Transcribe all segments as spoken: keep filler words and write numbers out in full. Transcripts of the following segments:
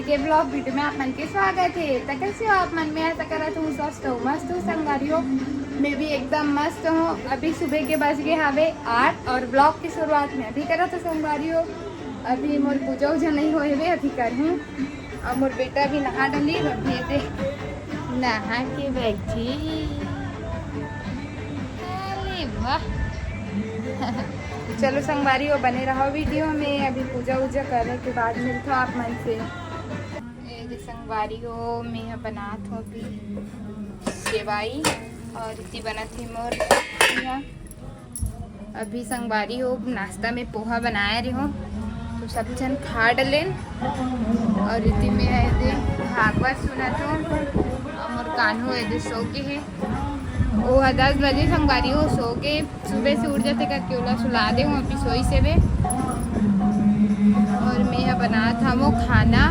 के vlog video में आप मन के स्वागत हे। त कैसे हो आप मन? मैं आशा करत हूँ स्वस्थ हो, मस्त हो संगवारी हो। मैं भी एकदम मस्त हूँ। अभी सुबह के बज गए हवे आठ और vlog की शुरुआत में अभी करत हूँ संगवारी हो। अभी मोर पूजा उजा नहीं होए हवे, अभी करहूँ। और मोर बेटा भी नहा डली, अभी ये दे नहा के बैठी। अरे वाह। चलो संगवारी हो, बने रहो video में। अभी पूजा उजा करे के बाद मिलथो आप मन से। ए जे संगवारी हो, मैं ह बनात हूँ अभी सेवाई और इति बनत ही मोर इहाँ। अभी संगवारी हो, नाश्ता में पोहा बनाए रहे हो, तो सब जन खा डलेन। और इति में एदे भागवत सुनत हो, और मोर कान्हू एदे सो के हे। वो ह दस बजे संगवारी हो सो के, सुबह से उठ जाते करके ओला सुला दे हूँ, अभी सोई से बे। और मैं ह बनात हवो खाना,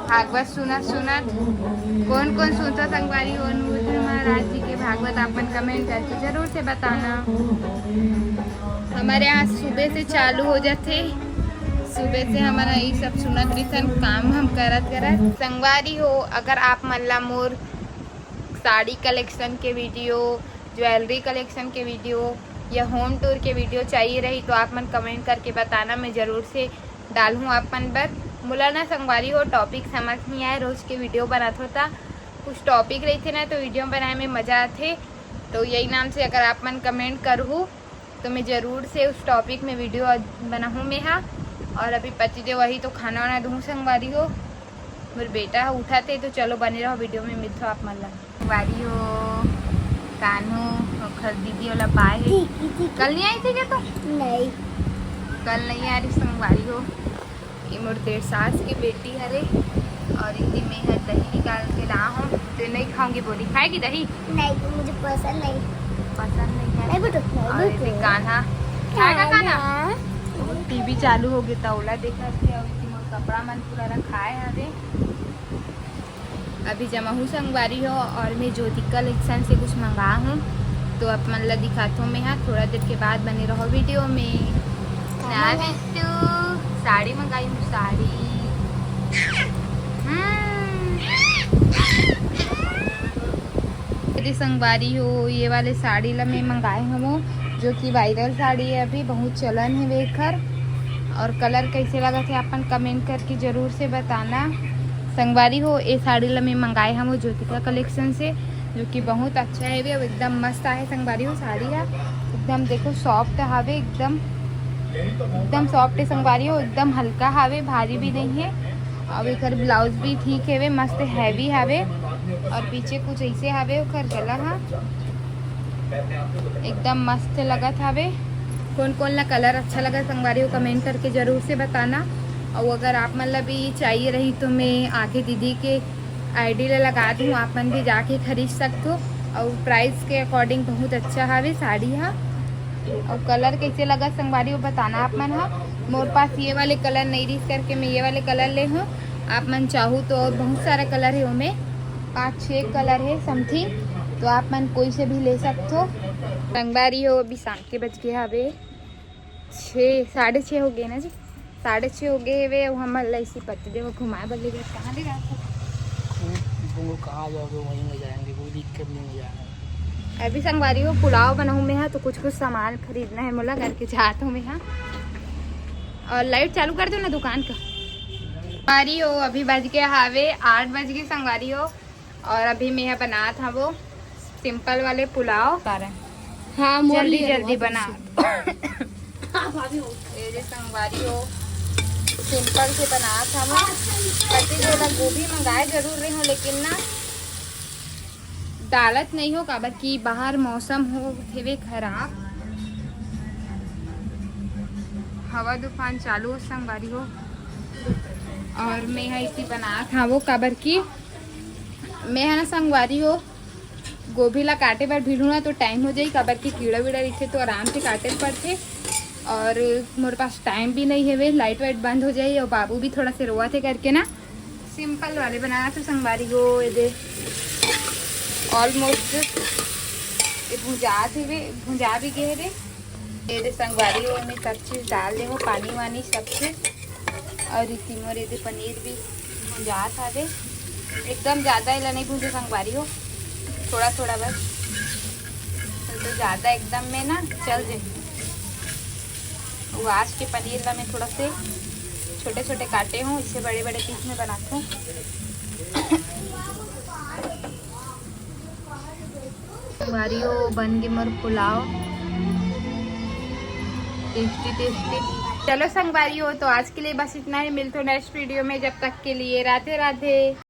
भागवत सुनत सुनत। कौन कौन सुनता संगवारी हो अनिरुद्ध महाराज जी के भागवत, आप मन comment करके जरूर से बताना। हमारे यहाँ सुबह से चालू हो जाते, सुबह से हमारा ये सब सुनत रहिथन, काम हम करत करत। संगवारी हो, अगर आप मन ला मोर साड़ी collection के video, jewellery collection के video या home tour के video चाहिए रही तो आप मन comment करके बताना, मैं जरूर से डालहूँ आप मन बर। मोला ना संगवारी हो topic समझ नहीं आए, रोज के video बनात होता, कुछ topic रहिथे ना तो video बनाए में मजा आथे। तो यही नाम से अगर आप मन comment करहू तो मैं जरूर से उस topic में video बनाहूँ मैं हा। और अभी पतिदेव वही तो खाना वाना दूँ संगवारी हो, मोर बेटा ह उठत हे, तो चलो बने रहो video में, मिलथो आप मन ला। संगवारी हो, कान्हू ओखर दीदी ओला पाए हे। ठीक, ठीक। कल नहीं आई थी क्या तू? नहीं। कल नहीं आ रही संगवारी हो। ये मोर देर सास की बेटी हरे और इति में ह दही निकाल के ला हूँ। तो नहीं खाऊंगी बोली, खाएगी दही? नहीं, मुझे पसंद नहीं। पसंद नहीं है? नहीं बेटू, नहीं और बेटू। ये कान्हा खाएगा कान्हा? कान्हा। टीवी चालू हो गया था, ओला देखा थे और इति मोर कपड़ा मन पूरा रखाए हवे। अभी जमा हूँ संगवारी हो और मैं ज्योति collection से कुछ मंगा हूँ, तो आप मन ला दिखात हूँ मैं। हाँ, थोड़ा देर के बाद बने रहो video में। ना बिट्टू, साड़ी मंगाई हूँ, साड़ी। हम्म। यदि संगवारी हो, ये वाले साड़ी ला मैं मंगाए हूँ, जो कि viral साड़ी है, अभी बहुत चलन है वेखर। और colour कैसे लगा थे, आप मन comment करके जरूर से बताना। संगवारी हो, ए साड़ी ला मैं मंगाए हवं ज्योतिका collection से, जो कि बहुत अच्छा है भी, एकदम मस्त आहे संगवारी हो साड़ी हा। एकदम देखो soft हावे, एकदम एकदम soft है संगवारी हो, एकदम हल्का हावे, भारी भी नहीं है। और एकर blouse भी ठीक है वे, मस्त heavy हावे। और पीछे कुछ ऐसे हावे ओकर गला हा, एकदम मस्त लगत हावे। कौन कौन ला colour अच्छा लगा संगवारी हो, comment करके जरूर से बताना। और अगर आप मन ला भी चाहिए रही तो मैं आगे दीदी के ID ला लगा दूँ, आप मन भी जाके खरीद सकथो। और price के according बहुत अच्छा हावे साड़ी हा। और colour कैसे लगा संगवारी हो बताना आप मन हा। मोर पास ये वाले colour नहीं रहीस करके मैं ये वाले colour ले हूँ। आप मन चाहू तो और बहुत सारा colour है ओमे, पाँच छः colour है something, तो आप मन कोई से भी ले सकथो। संगवारी हो अभी शाम के बज गए हवे छः, साढ़े छः हो गए ना जी, साढ़े छः हो गए वे। अब हमन ला इसी पति देव घुमाए बर ले गए, कहाँ ले गए? वो कहाँ जाओगे, वहीं ले जाएंगे, कोई दिक्कत नहीं, ले जाएंगे। अभी संगवारी हो पुलाव बनाऊँ मैं हा, तो कुछ कुछ सामान खरीदना है मोला, करके जात हूँ मैं हा। और light चालू कर दो ना दुकान का। संगवारी हो अभी बज गए हावे आठ बज गए संगवारी हो, और अभी मैं हा बनात हवो simple वाले पुलाव। हाँ, मोर जल्दी लिए जल्दी बना। हाँ, भाभी हो। ये जे संगवारी हो, simple से बनात हवो। पति जी ला गोभी मंगाए जरूर रही हूँ, लेकिन ना डालत नहीं हो, काबर कि बाहर मौसम हो हेवे खराब, हवा तूफान चालू हो संगवारी हो। और मैं हा इसी बनात हवो, काबर कि मैं हा ना संगवारी हो गोभी ला काटे बर भिड़हूँ ना तो time हो जाही, काबर कि कीड़ा वीड़ा रहिथे तो आराम से काटे ल पड़थे। और मोर पास time भी नहीं हेवे, light वाइट बंद हो जाही और बाबू भी थोड़ा से रोवत हे करके ना simple वाले बनात हूँ संगवारी हो। ये दे almost ये भुंजात हेवे, भुंजा भी गए हेवे। ये दे संगवारी हो, मैं सब चीज़ डाल दे हूँ, पानी वानी सब चीज़। अउ रिद्धि मोर एदे पनीर भी भुंजात हवे। एकदम ज्यादा एला नहीं भूंजे संगवारी हो, थोड़ा थोड़ा बस। तो, तो ज्यादा एकदम में ना चल जे। वो आज के पनीर ला मैं थोड़ा से छोटे छोटे काटे हूँ, इसे बड़े बड़े पीस में बनाती हूँ। संगवारी हो, बन गे मोर पुलाव, टेस्टी टेस्टी। चलो संगवारी हो, तो आज के लिए बस इतना ही। मिलते हैं नेक्स्ट वीडियो में, जब तक के लिए राधे राधे।